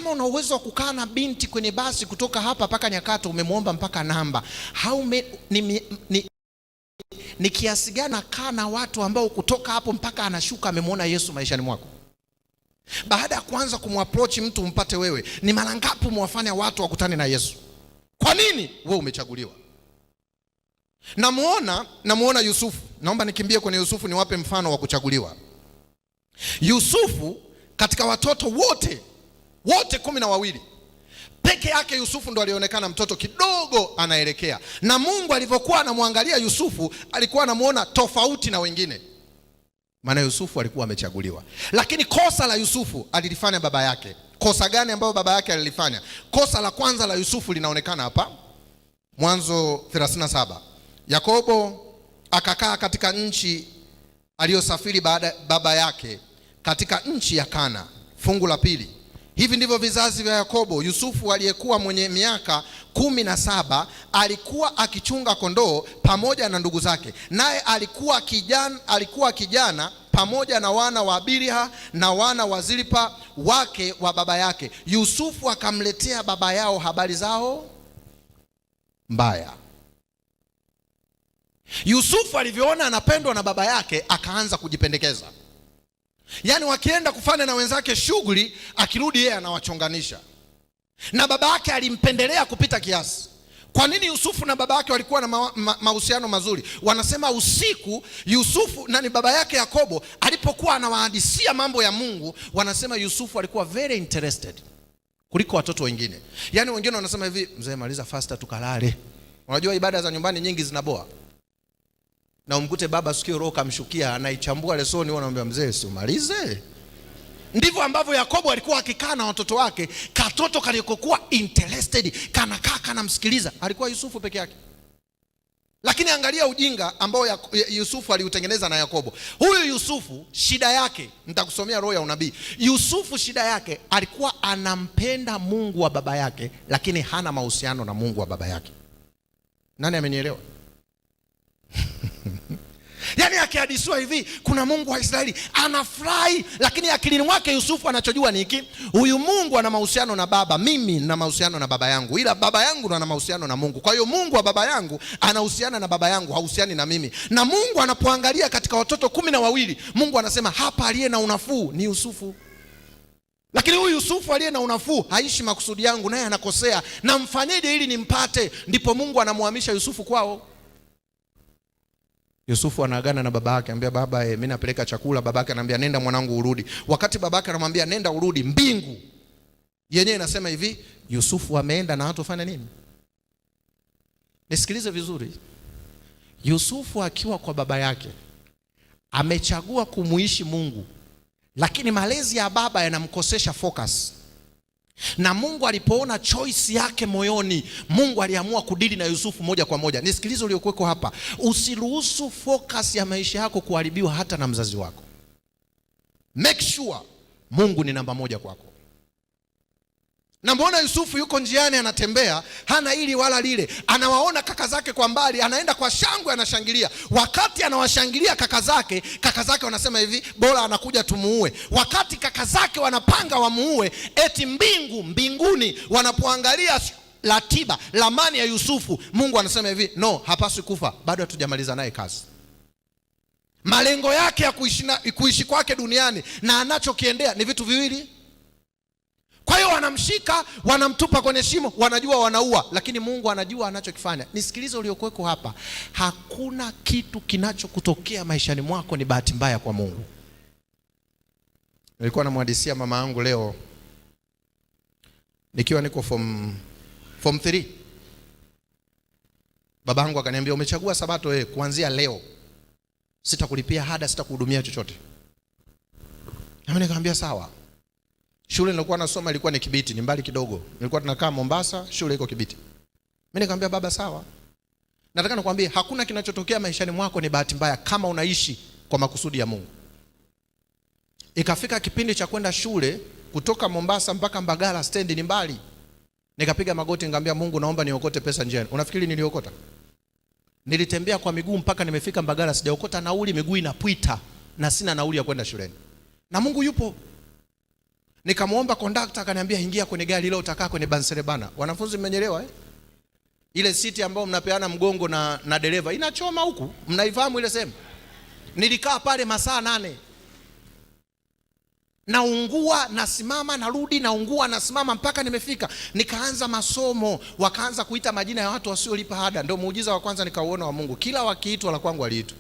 Kama una uwezo wa kukaa na binti kwenye basi kutoka hapa mpaka Nyakato, umemwomba mpaka namba, ni kiasi gani akaa na watu ambao kutoka hapo mpaka anashuka amemwona Yesu maishani mwako? Baada ya kuanza kumapproach mtu umpate wewe, ni mara ngapi umewafanya watu wakutane na Yesu? Kwa nini wewe umechaguliwa? Namuona Yusufu. Naomba nikimbie kwenye Yusufu niwape mfano wa kuchaguliwa. Yusufu katika watoto wote wote 12 peke yake Yusufu ndo alionekana mtoto kidogo anaelekea, na Mungu alivyokuwa anamwangalia Yusufu alikuwa anamuona tofauti na wengine, maana Yusufu alikuwa amechaguliwa. Lakini kosa la Yusufu alilifanya baba yake. Kosa gani ambayo baba yake alilifanya? Kosa la kwanza la Yusufu linaonekana hapa Mwanzo 37. Yakobo akakaa katika nchi aliyosafiri baada baba yake katika nchi ya Kana. Fungu la pili. Hivi ndivyo vizazi vya Yakobo. Yusufu aliyekuwa mwenye miaka 17 alikuwa akichunga kondoo pamoja na ndugu zake, naye alikuwa kijana pamoja na wana wa Bilha na wana wa Zilpa wake wa baba yake. Yusufu akamletea baba yao habari zao mbaya. Yusufu alivyoona anapendwa na baba yake akaanza kujipendekeza. Yaani wakienda kufanya na wenzake shughuli, akirudi yeye anawachonganisha. Na baba yake alimpendelea kupita kiasi. Kwa nini Yusufu na baba yake walikuwa na mahusiano mazuri? Wanasema usiku Yusufu na ni baba yake Yakobo alipokuwa anawahadisia mambo ya Mungu, wanasema Yusufu alikuwa very interested kuliko watoto wengine. Yaani wengine wanasema hivi, mzee, maliza faster tukalale. Unajua ibada za nyumbani nyingi zinaboa. Na umkute baba sikio roho kamshukia, anaichambua lesoni, wanamwambia mzee, si umalize. Ndivyo ambavyo Yakobo alikuwa akikaa na watoto wake, katoto kalikokuwa interested, kanakaa kanamsikiliza, alikuwa Yusufu peke yake. Lakini angalia ujinga ambao Yusufu aliutengeneza na Yakobo. Huyu Yusufu shida yake, nitakusomea roho ya unabii. Yusufu shida yake alikuwa anampenda Mungu wa baba yake, lakini hana mahusiano na Mungu wa baba yake. Nani amenielewa? Yaani akihadisiwa hivi kuna Mungu wa Israeli anafurahi, lakini akilini mwake Yusufu anachojua ni hiki: huyu Mungu ana mahusiano na baba, mimi nina mahusiano na baba yangu, ila baba yangu ndo ana mahusiano na Mungu. Kwa hiyo Mungu wa baba yangu anahusiana na baba yangu, hahusiani na mimi. Na Mungu anapoangalia katika watoto 12, Mungu anasema hapa aliye na unafuu ni Yusufu. Lakini huyu Yusufu aliye na unafuu haishi makusudi yangu, naye anakosea, namfanyeje ili nimpate? Ndipo Mungu anamhamisha Yusufu kwao. Yusufu anaagana na baba yake, anambia baba, mimi napeleka chakula. Baba yake anamwambia nenda mwanangu urudi. Wakati baba yake anamwambia nenda urudi, mbingu yenyewe inasema hivi, Yusufu ameenda na hatofanya nini? Nisikilize vizuri. Yusufu akiwa kwa baba yake amechagua kumuishi Mungu, lakini malezi ya baba yanamkosesha focus. Na Mungu alipoona choice yake moyoni, Mungu aliamua kudili na Yusufu moja kwa moja. Nisikilize uliokuweko hapa, usiruhusu focus ya maisha yako kuharibiwa hata na mzazi wako. Make sure Mungu ni namba moja kwako. Na mbona Yusufu yuko njiani anatembea, hana hili wala lile, anawaona kaka zake kwa mbali, anaenda kwa shangwe, anashangilia. Wakati anawashangilia kaka zake wanasema hivi, bora anakuja tumuue. Wakati kaka zake wanapanga wamuue, eti mbinguni wanapoangalia ratiba ramani ya Yusufu, Mungu anasema hivi, no, hapaswi kufa, bado hatujamaliza naye kazi. Malengo yake ya kuishi kwake duniani na anachokiendea ni vitu viwili. Kwa hiyo wanamshika, wanamtupa kwenye shimo, wanajua wanaua, lakini Mungu anajua anachokifanya. Nisikilize uliokuweko hapa, hakuna kitu kinachokutokea maishani mwako ni bahati mbaya kwa Mungu. Nilikuwa namhadisia mama yangu leo nikiwa niko form 3. Babangu akaniambia umechagua Sabato wewe, kuanzia leo sitakulipia ada, sitakuhudumia chochote. Na mimi nikamwambia sawa. Shule nilikuwa nasoma ilikuwa ni Kibiti, ni mbali kidogo. Nilikuwa tunakaa Mombasa, shule iko Kibiti. Mimi nikamwambia baba sawa. Nataka nikwambie hakuna kinachotokea maishani mwako ni bahati mbaya kama unaishi kwa makusudi ya Mungu. Ikafika kipindi cha kwenda shule kutoka Mombasa mpaka Mbagala stendi ni mbali. Nikapiga magoti nikamwambia Mungu, naomba niokote pesa njiani. Unafikiri niliokota? Nilitembea kwa miguu mpaka nimefika Mbagala, sijaokota nauli, miguu inapwita na sina nauli ya kwenda shuleni. Na Mungu yupo. Nikamwomba kondakta, akaniambia ingia kwenye gari ile, utakaa kwenye banserebana. Wanafunzi mmenyelewa eh? Ile siti ambayo mnapeana mgongo na dereva inachoma huku, mnaifahamu ile sehemu? Nilikaa pale masaa 8. Naungua, nasimama, narudi, naungua, nasimama mpaka nimefika. Nikaanza masomo, wakaanza kuita majina ya watu wasiolipa ada. Ndio muujiza wa kwanza nikauona wa Mungu. Kila wakiitwa la kwangu aliitwa.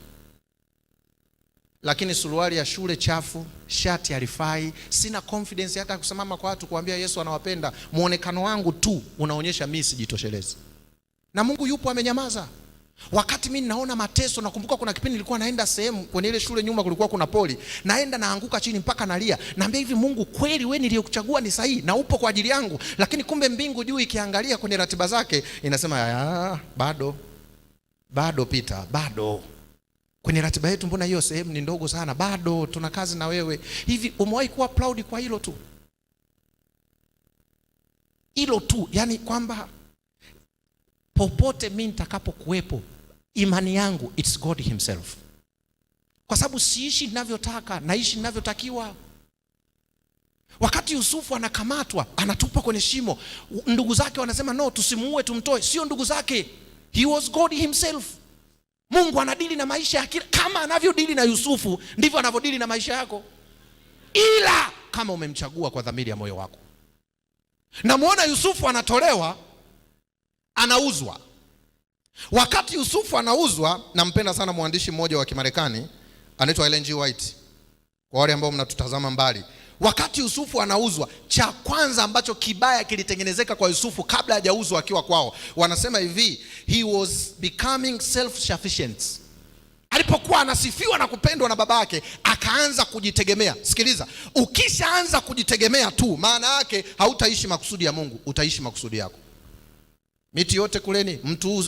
Lakini suruali ya shule chafu, shati halifai, sina confidence hata kusimama kwa watu kuambia Yesu anawapenda. Muonekano wangu tu unaonyesha mimi sijitoshelezi. Na Mungu yupo amenyamaza. Wakati mimi naona mateso, nakumbuka kuna kipindi nilikuwa naenda sehemu kwenye ile shule nyuma kulikuwa kuna poli. Naenda naanguka chini mpaka nalia. Naambia hivi, Mungu kweli wewe niliyekuchagua ni sahihi na upo kwa ajili yangu. Lakini kumbe mbingu juu ikiangalia kwenye ratiba zake inasema bado. Bado Peter, bado. Kwenye ratiba yetu mbona hiyo sehemu ni ndogo sana, bado tuna kazi na wewe. Hivi umewahi kuwa proud kwa hilo tu? Hilo tu, yani kwamba popote mimi nitakapokuwepo, imani yangu it's God himself. Kwa sababu siishi ninavyotaka, naishi ninavyotakiwa. Wakati Yusufu anakamatwa, anatupwa kwenye shimo, ndugu zake wanasema no, tusimuue, tumtoe. Sio ndugu zake. He was God himself. Mungu anadili na maisha ya kila, kama anavyodili na Yusufu ndivyo anavyodili na maisha yako. Ila kama umemchagua kwa dhamiri ya moyo wako. Namuona Yusufu anatolewa, anauzwa. Wakati Yusufu anauzwa, nampenda sana mwandishi mmoja wa Kimarekani anaitwa Ellen G. White. Kwa wale ambao mnatutazama mbali. Wakati Yusufu anauzwa, cha kwanza ambacho kibaya kilitengenezeka kwa Yusufu kabla hajauzwa akiwa kwao, wanasema hivi, he was becoming self-sufficient. Alipokuwa anasifiwa na kupendwa na babake, akaanza kujitegemea. Sikiliza, ukishaanza kujitegemea tu, maana yake hautaishi makusudi ya Mungu, utaishi makusudi yako. Miti yote kuleni,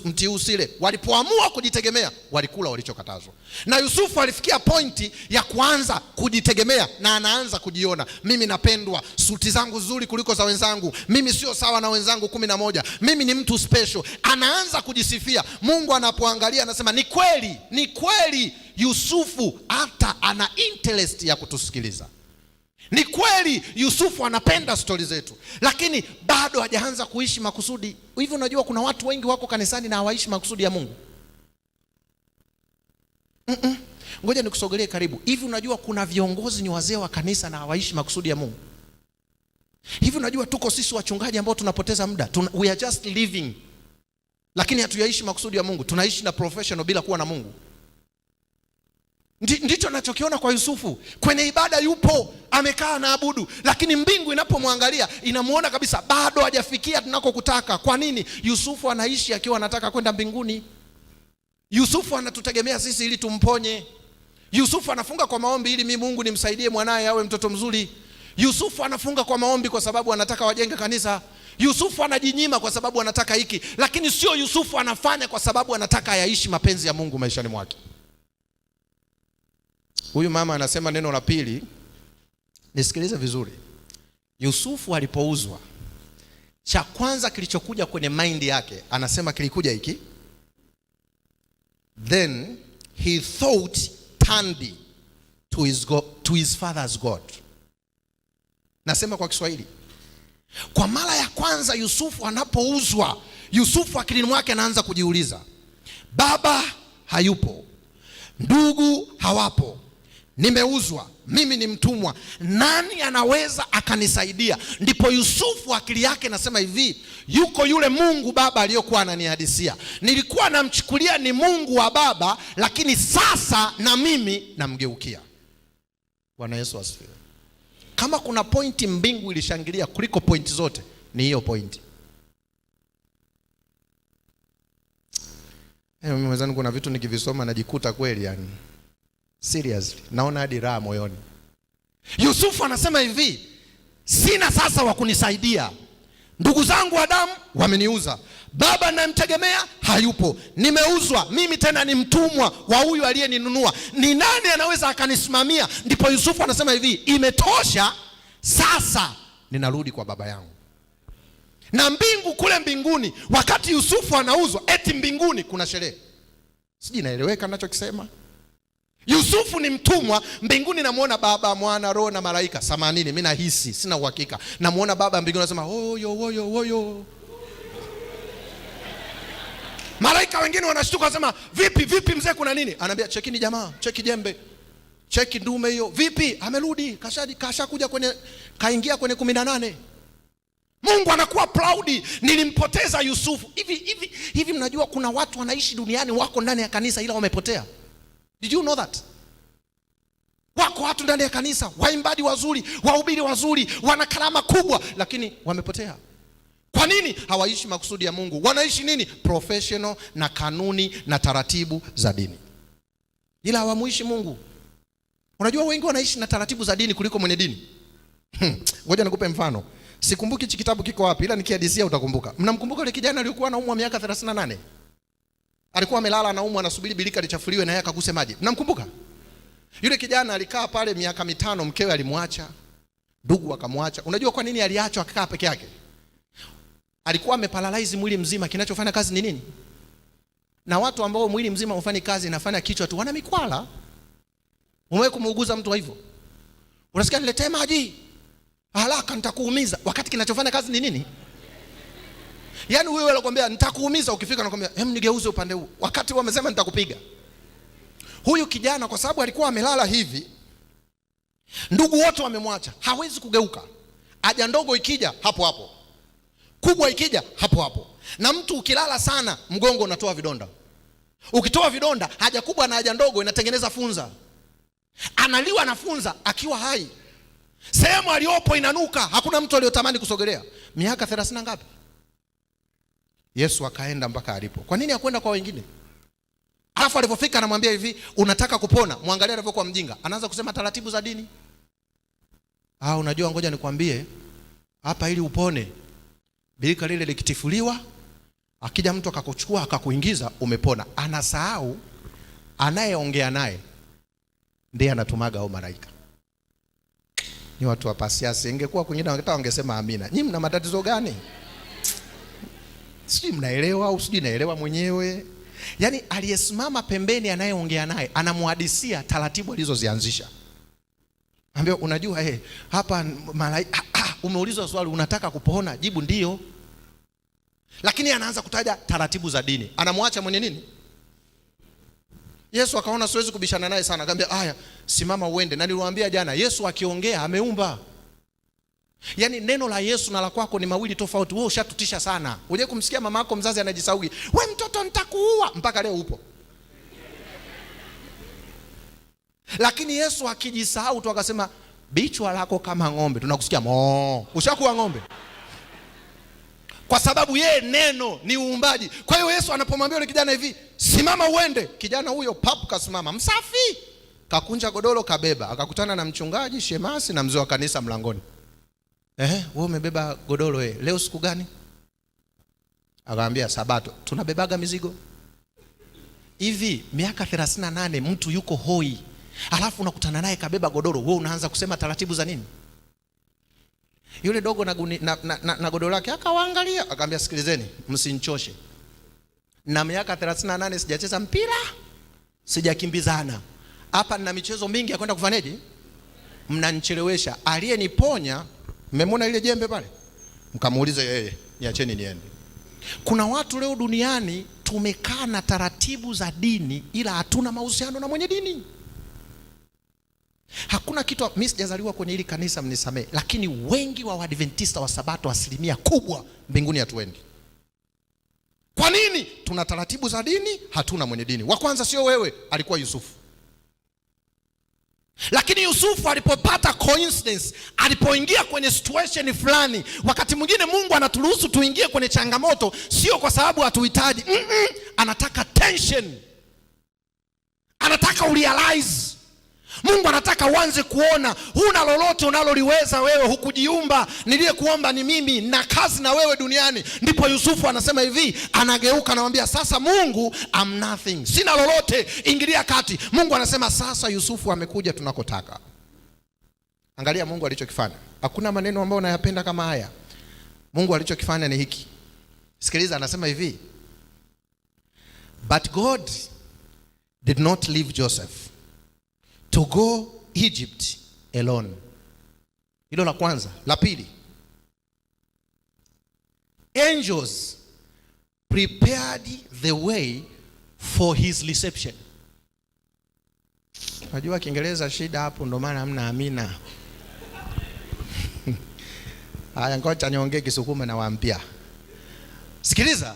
mti usile. Walipoamua kujitegemea, walikula walichokatazwa. Na Yusufu alifikia pointi ya kuanza kujitegemea na anaanza kujiona, mimi napendwa, suti zangu nzuri kuliko za wenzangu, mimi sio sawa na wenzangu 11, mimi ni mtu special. Anaanza kujisifia. Mungu anapoangalia anasema ni kweli, ni kweli Yusufu hata ana interest ya kutusikiliza. Ni kweli Yusufu anapenda stori zetu, lakini bado hajaanza kuishi makusudi. Hivi unajua kuna watu wengi wako kanisani na hawaishi makusudi ya Mungu? Ngoja nikusogelee karibu. Hivi unajua kuna viongozi ni wazee wa kanisa na hawaishi makusudi ya Mungu? Hivi unajua tuko sisi wachungaji ambao tunapoteza muda, we are just living, lakini hatuyaishi makusudi ya Mungu. Tunaishi na professional bila kuwa na Mungu. Ndicho nachokiona kwa Yusufu. Kwenye ibada yupo, amekaa na abudu, lakini mbingu inapomwangalia inamuona kabisa bado hajafikia tunakokutaka. Kwa nini? Yusufu anaishi akiwa anataka kwenda mbinguni. Yusufu anatutegemea sisi ili tumponye. Yusufu anafunga kwa maombi ili mimi Mungu nimsaidie mwanae awe mtoto mzuri. Yusufu anafunga kwa maombi kwa sababu anataka wajenge kanisa. Yusufu anajinyima kwa sababu anataka hiki, lakini sio Yusufu anafanya kwa sababu anataka ayaishi mapenzi ya Mungu maishani mwake. Huyu mama anasema neno la pili, nisikilize vizuri. Yusufu alipouzwa, cha kwanza kilichokuja kwenye mind yake, anasema kilikuja hiki. Then he thought turned to his God, to his father's God. Nasema kwa Kiswahili. Kwa mara ya kwanza Yusufu anapouzwa, Yusufu akilini mwake anaanza kujiuliza, baba hayupo, ndugu hawapo, nimeuzwa, mimi ni mtumwa, nani anaweza akanisaidia? Ndipo Yusufu akili yake nasema hivi, yuko yule Mungu baba aliyokuwa ananihadisia, nilikuwa namchukulia ni Mungu wa baba, lakini sasa na mimi namgeukia. Bwana Yesu asifiwe. Kama kuna pointi mbingu ilishangilia kuliko pointi zote, ni hiyo pointi. Mimi mwenzangu kuna vitu nikivisoma najikuta kweli yani. Seriously, naona hadi raha moyoni. Yusufu anasema hivi, sina sasa wa kunisaidia. Ndugu zangu wa damu wameniuza. Baba ninayemtegemea hayupo. Nimeuzwa, mimi tena ni mtumwa wa huyu aliyeninunua. Ni nani anaweza akanisimamia? Ndipo Yusufu anasema hivi, imetosha, sasa ninarudi kwa baba yangu. Na mbingu kule mbinguni, wakati Yusufu anauzwa, eti mbinguni kuna sherehe. Sijui naeleweka ninachokisema? Yusufu ni mtumwa, mbinguni namuona Baba, Mwana, Roho na malaika. Samanini, mimi nahisi, sina uhakika. Namuona Baba mbinguni anasema oyo oyo oyo. Malaika wengine wanashtuka wanasema, vipi vipi mzee, kuna nini? Anaambia chekini jamaa, cheki jembe, cheki ndume hiyo. Vipi? Amerudi, kashakuja kwenye, kaingia kwenye 18. Mungu anakuwa proud, nilimpoteza Yusufu. Hivi hivi hivi, mnajua kuna watu wanaishi duniani wako ndani ya kanisa ila wamepotea. Did you know that? Wako watu ndani ya kanisa, waimbaji wazuri, wahubiri wazuri, wana karama kubwa, lakini wamepotea. Kwa nini? Hawaishi makusudi ya Mungu. Wanaishi nini? Professional na kanuni na taratibu za dini, ila hawamuishi Mungu. Unajua wengi wanaishi na taratibu za dini kuliko mwenye dini. Ngoja nikupe mfano. Sikumbuki hichi kitabu kiko wapi, ila nikihadisia utakumbuka. Mnamkumbuka yule kijana aliyokuwa anaumwa miaka 38? Alikuwa amelala anaumwa, anasubiri birika lichafuliwe na yeye akaguse maji. Mnamkumbuka? Yule kijana alikaa pale miaka 5, mkewe alimwacha, ndugu akamwacha. Unajua kwa nini aliachwa akakaa peke yake? Alikuwa ameparalyze mwili mzima, kinachofanya kazi ni nini? Na watu ambao mwili mzima hufanyi kazi, inafanya kichwa tu, wana mikwala. Umewahi kumuuguza mtu hivyo? Unasikia niletee maji haraka, nitakuumiza, wakati kinachofanya kazi ni nini? Yaani wewe anakuambia nitakuumiza, ukifika anakuambia hem, nigeuze upande huu, wakati wamesema nitakupiga. Huyu kijana kwa sababu alikuwa amelala hivi, ndugu wote wamemwacha, hawezi kugeuka. Haja ndogo ikija hapo hapo, kubwa ikija hapo hapo. Na mtu ukilala sana, mgongo unatoa vidonda. Ukitoa vidonda, haja kubwa na haja ndogo inatengeneza funza. Analiwa na funza akiwa hai. Sehemu aliyopo inanuka, hakuna mtu aliyotamani kusogelea. Miaka 30 na ngapi? Yesu akaenda mpaka alipo. Kwa nini hakwenda kwa wengine? Alafu alipofika anamwambia hivi, unataka kupona? Mwangalie alivyokuwa mjinga. Anaanza kusema taratibu za dini. Unajua ngoja nikwambie, hapa ili upone, birika lile likitifuliwa, akija mtu akakuchukua akakuingiza, umepona. Anasahau anayeongea naye ndiye anatumaga hao malaika. Ni watu wa pasiasi. Ingekuwa kwingine wangesema amina. Nyinyi mna matatizo gani? Sijui mnaelewa au sijui naelewa mwenyewe. Yaani aliyesimama pembeni anayeongea naye anamuhadisia taratibu alizozianzisha. Ambia unajua hapa malaika, umeulizwa swali unataka kupona, jibu ndio. Lakini anaanza kutaja taratibu za dini. Anamwacha mwenye nini? Yesu akaona siwezi kubishana naye sana, akamwambia haya, simama uende. Na niliwaambia jana, Yesu akiongea ameumba. Yaani neno la Yesu na la kwako ni mawili tofauti. Wewe ushatutisha sana. Uje kumsikia mama yako mzazi anajisaugi, we mtoto nitakuua, mpaka leo upo. Lakini Yesu akijisahau tu akasema bichwa lako kama ng'ombe, tunakusikia moo. Ushakuwa ng'ombe. Kwa sababu yeye neno ni uumbaji. Kwa hiyo Yesu anapomwambia yule kijana hivi, simama uende, kijana huyo pap kasimama, msafi. Kakunja godoro kabeba, akakutana na mchungaji, shemasi na mzee wa kanisa mlangoni. Wewe umebeba godoro leo siku gani? Akamwambia Sabato. Tunabebaga mizigo. Hivi miaka 38 mtu yuko hoi, alafu unakutana naye kabeba godoro, wewe unaanza kusema taratibu za nini? Yule dogo na godoro lake akawaangalia, akamwambia sikilizeni, msinichoshe. Na miaka 38 sijacheza mpira, sijakimbizana. Hapa nina michezo mingi ya kwenda kufanyaje? Mnanichelewesha. Aliyeniponya, mmemwona ile jembe pale? Mkamuulize yeye, niacheni niende. Kuna watu leo duniani tumekaa na taratibu za dini ila hatuna mahusiano na mwenye dini. Hakuna kitu, mimi sijazaliwa kwenye hili kanisa, mnisamee, lakini wengi wa Waadventista wa Sabato asilimia kubwa mbinguni hatuendi. Kwa nini? Tuna taratibu za dini, hatuna mwenye dini. Wa kwanza sio wewe, alikuwa Yusufu. Lakini Yusufu alipopata coincidence, alipoingia kwenye situation fulani, wakati mwingine Mungu anaturuhusu tuingie kwenye changamoto, sio kwa sababu hatuhitaji. Anataka tension. Anataka urealize. Mungu anataka uanze kuona huna lolote unaloliweza wewe, hukujiumba, niliyekuomba ni mimi na kazi na wewe duniani. Ndipo Yusufu anasema hivi, anageuka anamwambia sasa Mungu, I'm nothing, sina lolote, ingilia kati. Mungu anasema sasa Yusufu amekuja tunakotaka. Angalia Mungu alichokifanya. Hakuna maneno ambayo unayapenda kama haya. Mungu alichokifanya ni hiki. Sikiliza, anasema hivi, but God did not leave Joseph. to go Egypt alone. Hilo la kwanza. La pili, angels prepared the way for his reception. Najua Kiingereza shida hapo, ndo maana hamna amina. Haya, ngoja niongee Kisukuma nawaambia. Sikiliza,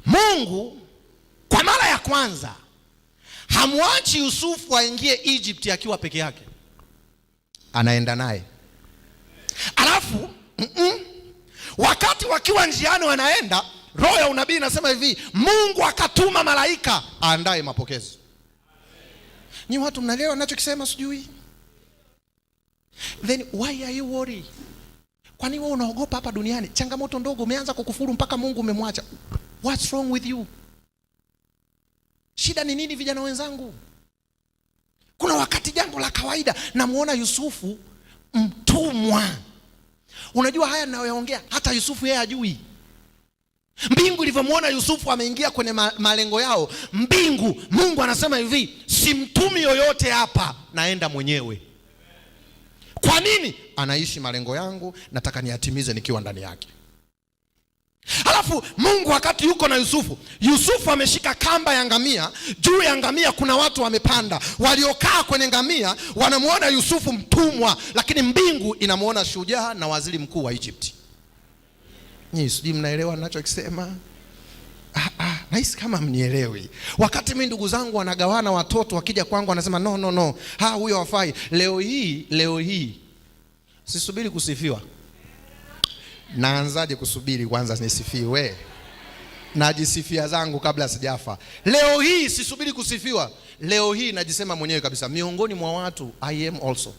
Mungu kwa mara ya kwanza hamwachi Yusufu aingie Egypt akiwa peke yake, anaenda naye. Alafu wakati wakiwa njiani wanaenda, roho ya unabii inasema hivi, Mungu akatuma malaika aandae mapokezi. Ni watu mnaelewa ninachokisema sijui? Then why are you worried? Kwani wewe unaogopa hapa duniani? Changamoto ndogo umeanza kukufuru mpaka Mungu umemwacha. What's wrong with you? Shida ni nini vijana wenzangu? Kuna wakati jambo la kawaida, namuona Yusufu mtumwa. Unajua haya ninayoyaongea hata Yusufu yeye hajui. Mbingu ilivyomuona Yusufu ameingia kwenye malengo yao, mbingu, Mungu anasema hivi, simtumi yoyote hapa, naenda mwenyewe. Kwa nini? Anaishi malengo yangu, nataka niyatimize nikiwa ndani yake. Halafu Mungu wakati yuko na Yusufu, Yusufu ameshika kamba ya ngamia, juu ya ngamia kuna watu wamepanda, waliokaa kwenye ngamia wanamuona Yusufu mtumwa, lakini mbingu inamuona shujaa na waziri mkuu wa Egypt. Nyinyi sijui mnaelewa ninachokisema? Nahisi kama mnielewi. Wakati mimi ndugu zangu wanagawana watoto, wakija kwangu wanasema no, no, no, ha, huyo hafai. Leo hii sisubiri kusifiwa. Naanzaje kusubiri kwanza nisifiwe? Najisifia zangu kabla sijafa. Leo hii sisubiri kusifiwa. Leo hii najisema mwenyewe kabisa, miongoni mwa watu I am also.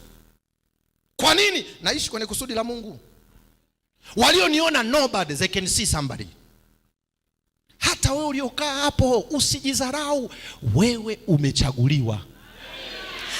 Kwa nini? Naishi kwenye kusudi la Mungu. Walioniona nobody, they can see somebody. Hata wewe uliokaa hapo usijidharau, wewe umechaguliwa.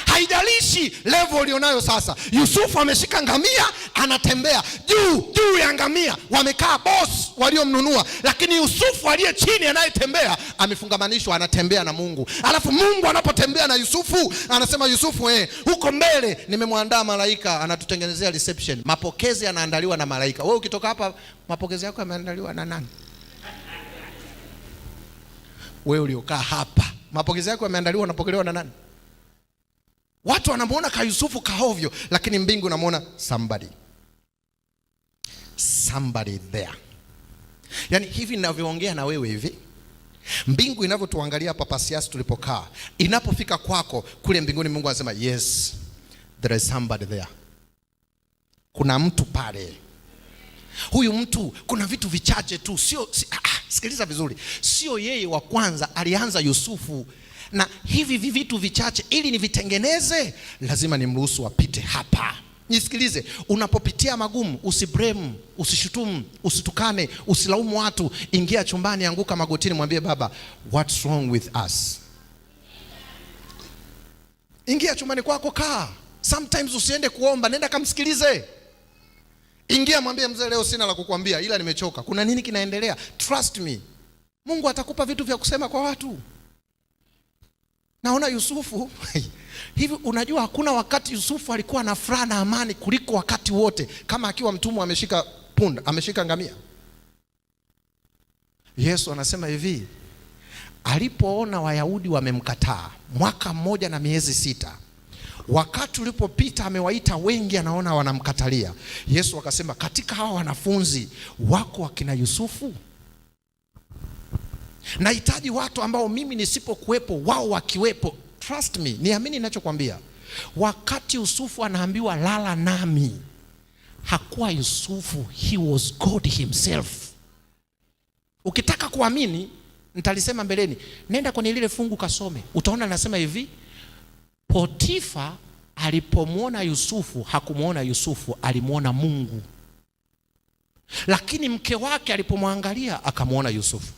Haijalishi level ulionayo sasa. Yusufu ameshika ngamia, anatembea juu juu ya ngamia, wamekaa boss waliomnunua, lakini Yusufu aliye chini anayetembea amefungamanishwa, anatembea na Mungu. Alafu Mungu anapotembea na Yusufu anasema, Yusufu, huko mbele nimemwandaa malaika, anatutengenezea reception. Mapokezi yanaandaliwa na malaika. Wewe ukitoka hapa, mapokezi yako yameandaliwa na nani? Wewe uliokaa hapa, mapokezi yako yameandaliwa, unapokelewa na nani? Watu wanamuona ka Yusufu kaovyo, lakini mbingu namuona somebody. Somebody there. Yaani hivi ninavyoongea na wewe hivi, mbingu inavyotuangalia hapa Pasiansi tulipokaa, inapofika kwako kule mbinguni, Mungu anasema yes, there is somebody there. Kuna mtu pale. Huyu mtu kuna vitu vichache tu, sio si, sikiliza vizuri, sio yeye wa kwanza, alianza Yusufu. Na hivi vitu vichache ili nivitengeneze lazima nimruhusu apite hapa. Nisikilize, unapopitia magumu usiblame, usishutumu, usitukane, usilaumu watu. Ingia chumbani, anguka magotini, mwambie Baba, what's wrong with us? Ingia chumbani kwako, kaa. Sometimes usiende kuomba, nenda kamsikilize. Ingia mwambie mzee, leo sina la kukwambia ila nimechoka. Kuna nini kinaendelea? Trust me, Mungu atakupa vitu vya kusema kwa watu. Naona Yusufu hivi, unajua hakuna wakati Yusufu alikuwa na furaha na amani kuliko wakati wote kama akiwa mtumwa ameshika punda, ameshika ngamia. Yesu anasema hivi, alipoona Wayahudi wamemkataa mwaka 1 na miezi 6, wakati ulipopita amewaita wengi, anaona wanamkatalia. Yesu akasema, katika hawa wanafunzi wako wakina Yusufu? Nahitaji watu ambao mimi nisipokuwepo wao wakiwepo. Trust me, niamini ninachokwambia. Wakati Yusufu anaambiwa lala nami, hakuwa Yusufu, he was God himself. Ukitaka kuamini, nitalisema mbeleni, nenda kwenye lile fungu kasome, utaona nasema hivi, Potifa alipomwona Yusufu hakumuona Yusufu, alimuona Mungu. Lakini mke wake alipomwangalia akamuona Yusufu.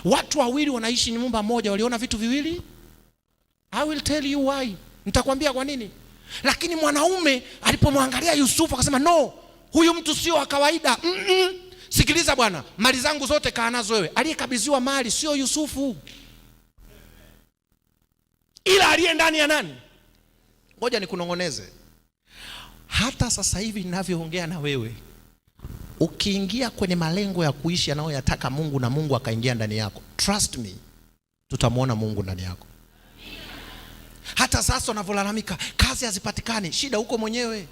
Watu wawili wanaishi nyumba moja, waliona vitu viwili? I will tell you why. Nitakwambia kwa nini. Lakini mwanaume alipomwangalia Yusufu akasema no, huyu mtu sio wa kawaida. Sikiliza bwana, mali zangu zote kaa nazo wewe. Aliyekabidhiwa mali sio Yusufu, ila aliye ndani ya nani? Ngoja nikunong'oneze. Hata sasa hivi ninavyoongea na wewe, ukiingia kwenye malengo ya kuishi anayoyataka Mungu na Mungu akaingia ndani yako, trust me, tutamwona Mungu ndani yako. Hata sasa unavyolalamika kazi hazipatikani, shida huko mwenyewe.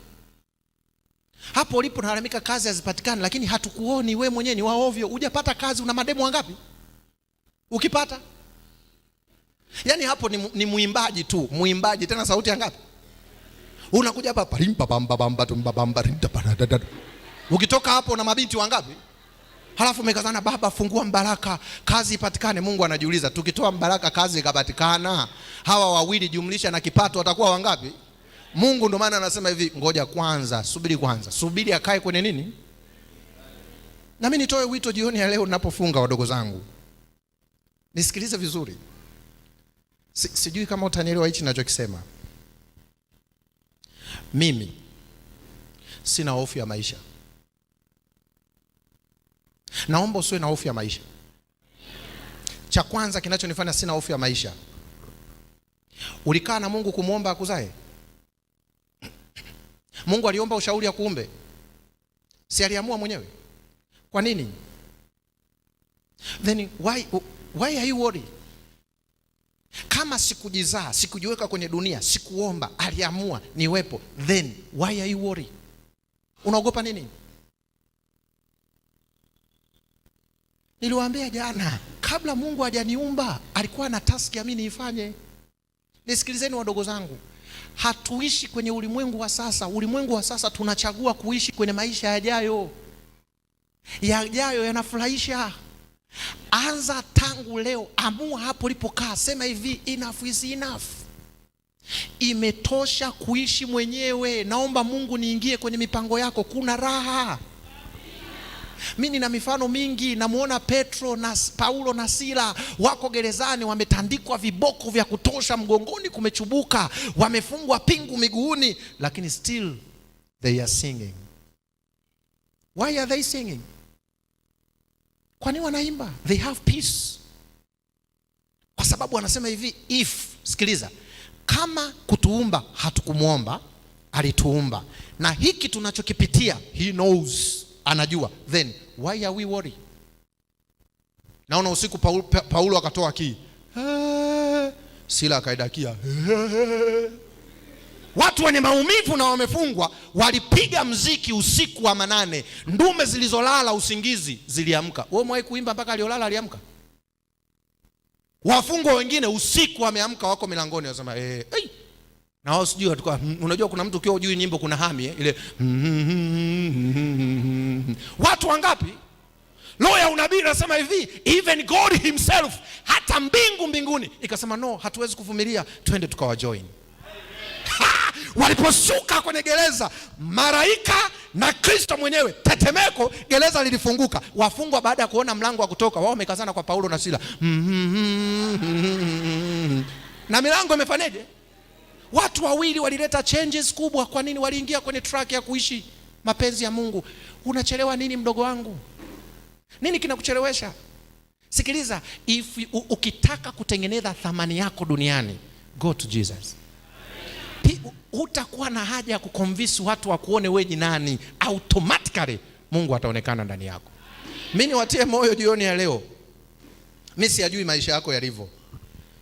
Hapo ulipo unalalamika kazi hazipatikani, lakini hatukuoni we mwenyewe ni waovyo. Hujapata kazi, una mademu wangapi? Ukipata yaani hapo ni mwimbaji tu, mwimbaji tena sauti ya ngapi? Unakuja hapa palimpa bamba bamba tumba bamba rinda parada. Ukitoka hapo na mabinti wangapi? Halafu umekazana, baba fungua mbaraka, kazi ipatikane. Mungu anajiuliza, tukitoa mbaraka kazi ikapatikana, hawa wawili jumlisha na kipato watakuwa wangapi? Mungu ndo maana anasema hivi, ngoja kwanza, subiri kwanza, subiri akae kwenye nini? Na mimi nitoe wito jioni ya leo ninapofunga, wadogo zangu, nisikilize vizuri. Sijui kama utanielewa hichi ninachokisema. Mimi sina hofu ya maisha. Naomba usiwe na hofu ya maisha. Cha kwanza kinachonifanya sina hofu ya maisha, ulikaa na Mungu kumwomba akuzae? Mungu aliomba ushauri akuumbe? Si aliamua mwenyewe? Kwa nini? Then why are you worried? Kama sikujizaa, sikujiweka kwenye dunia, sikuomba, aliamua niwepo, then why are you worried? Unaogopa nini? Niliwaambia jana, kabla Mungu hajaniumba alikuwa na task ya mimi niifanye. Nisikilizeni wadogo zangu, hatuishi kwenye ulimwengu wa sasa. Ulimwengu wa sasa tunachagua kuishi kwenye maisha yajayo. Yajayo yanafurahisha. Anza tangu leo, amua hapo ulipokaa, sema hivi, enough is enough. Imetosha kuishi mwenyewe. Naomba Mungu niingie kwenye mipango yako. Kuna raha. Mimi nina mifano mingi. Namuona Petro na Paulo na Sila wako gerezani, wametandikwa viboko vya kutosha, mgongoni kumechubuka, wamefungwa pingu miguuni, lakini still they are singing. Why are they singing? Kwa nini wanaimba? They have peace. Kwa sababu wanasema hivi, if, sikiliza, kama kutuumba hatukumuomba, alituumba, na hiki tunachokipitia he knows, anajua, then why are we worried? Naona usiku Paulo akatoa key, Sila akaidakia. Watu wenye maumivu na wamefungwa walipiga mziki usiku wa manane. Ndume zilizolala usingizi ziliamka. Wewe umewahi kuimba mpaka aliolala aliamka? Wafungwa wengine usiku wameamka, wako milangoni wanasema hey. Na wao sijui watakuwa, unajua kuna mtu ukiwa hujui nyimbo kuna hami ile. Watu wangapi? Roho ya unabii inasema hivi, even God himself, hata mbingu mbinguni ikasema no, hatuwezi kuvumilia, twende tukawajoin. Waliposhuka kwenye gereza, malaika na Kristo mwenyewe, tetemeko, gereza lilifunguka. Wafungwa baada ya kuona mlango wa kutoka, wao wamekazana kwa Paulo na Sila. Na milango imefanyaje? Watu wawili walileta changes kubwa. Kwa nini? Waliingia kwenye track ya kuishi mapenzi ya Mungu. Unachelewa nini mdogo wangu? Nini kinakuchelewesha? Sikiliza, if ukitaka kutengeneza thamani yako duniani, go to Jesus. Hutakuwa na haja ya kuconvince watu wakuone wewe ni nani. Automatically Mungu ataonekana ndani yako. Mimi niwatie moyo jioni ya leo. Mimi siyajui maisha yako yalivyo.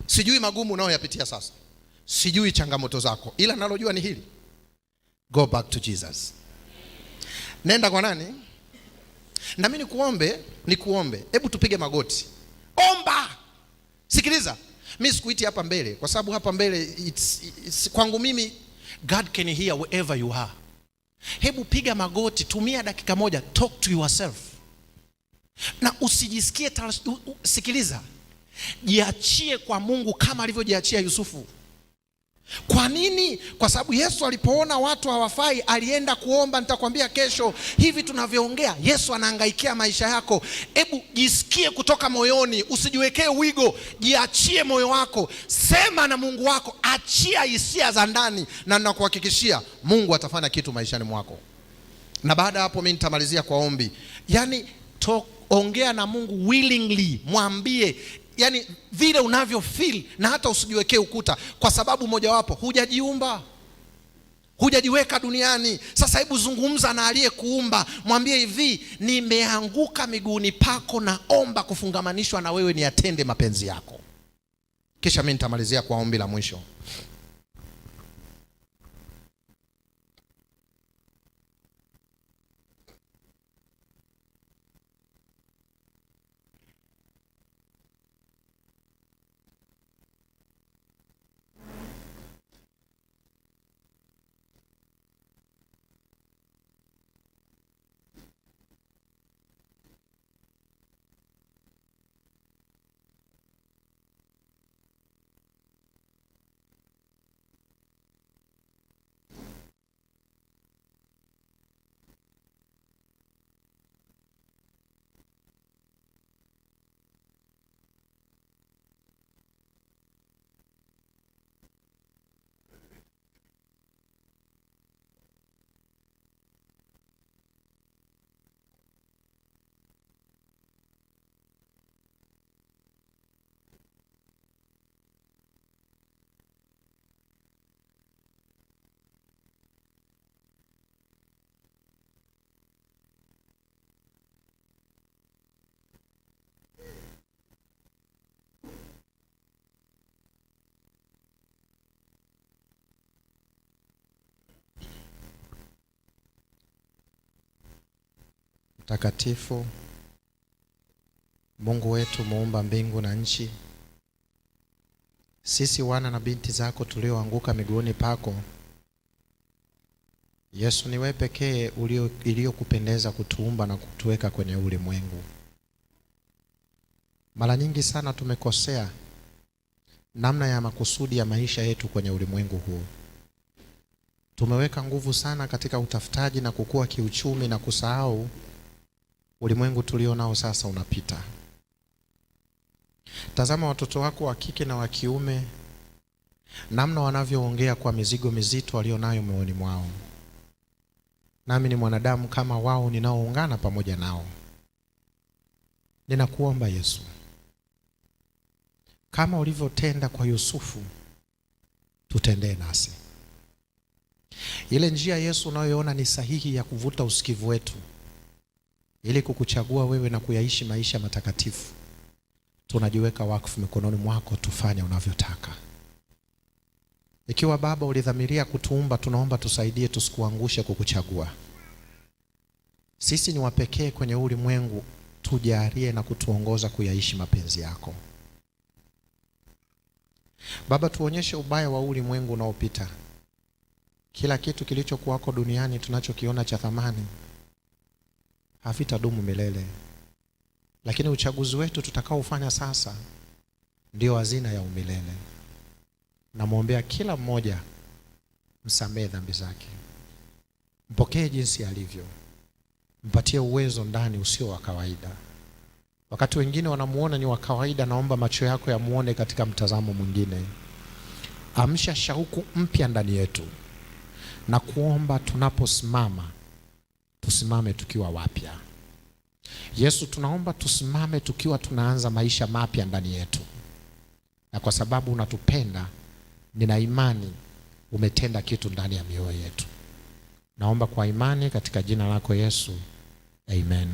Sijui magumu unayoyapitia sasa. Sijui changamoto zako. Ila nalojua ni hili. Go back to Jesus. Nenda kwa nani? Na mimi nikuombe. Hebu tupige magoti. Omba. Sikiliza. Mimi sikuiti hapa mbele kwa sababu hapa mbele it's kwangu mimi God can hear wherever you are. Hebu piga magoti, tumia dakika moja, talk to yourself. Na usijisikie sikiliza. Jiachie kwa Mungu kama alivyojiachia Yusufu. Kwa nini? Kwa sababu Yesu alipoona watu hawafai alienda kuomba. Nitakwambia kesho hivi tunavyoongea, Yesu anahangaikia maisha yako. Hebu jisikie kutoka moyoni, usijiwekee wigo, jiachie moyo wako, sema na Mungu wako, achia hisia za ndani, na ninakuhakikishia Mungu atafanya kitu maishani mwako. Na baada ya hapo mimi nitamalizia kwa ombi. Ongea na Mungu willingly, mwambie vile unavyo feel, na hata usijiwekee ukuta, kwa sababu mojawapo hujajiumba. Hujajiweka duniani. Sasa hebu zungumza na aliyekuumba, mwambie hivi, nimeanguka miguuni pako, naomba kufungamanishwa na wewe niyatende mapenzi yako. Kisha mimi nitamalizia kwa ombi la mwisho. Mtakatifu, Mungu wetu muumba mbingu na nchi, sisi wana na binti zako tulioanguka miguuni pako, Yesu, ni wewe pekee iliyokupendeza kutuumba na kutuweka kwenye ulimwengu. Mara nyingi sana tumekosea namna ya makusudi ya maisha yetu kwenye ulimwengu huu. Tumeweka nguvu sana katika utafutaji na kukua kiuchumi na kusahau ulimwengu tulio nao sasa unapita. Tazama watoto wako wa kike na wa kiume, namna wanavyoongea kwa mizigo mizito walionayo moyoni mwao. Nami ni mwanadamu kama wao ninaoungana pamoja nao. Ninakuomba Yesu, kama ulivyotenda kwa Yusufu, tutendee nasi. Ile njia Yesu unayoona ni sahihi ya kuvuta usikivu wetu ili kukuchagua wewe na kuyaishi maisha matakatifu, tunajiweka wakfu mikononi mwako, tufanye unavyotaka. Ikiwa Baba ulidhamiria kutuumba, tunaomba tusaidie, tusikuangushe kukuchagua. Sisi ni wapekee kwenye ulimwengu, tujalie na kutuongoza kuyaishi mapenzi yako. Baba, tuonyeshe ubaya wa ulimwengu unaopita. Kila kitu kilichokuwako duniani tunachokiona cha thamani havitadumu milele, lakini uchaguzi wetu tutakaofanya sasa ndio hazina ya umilele. Namwombea kila mmoja, msamehe dhambi zake, mpokee jinsi alivyo, mpatie uwezo ndani usio wa kawaida. Wakati wengine wanamuona ni wa kawaida, naomba macho yako yamuone katika mtazamo mwingine. Amsha shauku mpya ndani yetu na kuomba tunaposimama tusimame tukiwa wapya. Yesu, tunaomba tusimame tukiwa tunaanza maisha mapya ndani yetu, na kwa sababu unatupenda, nina imani umetenda kitu ndani ya mioyo yetu. Naomba kwa imani katika jina lako Yesu, amen.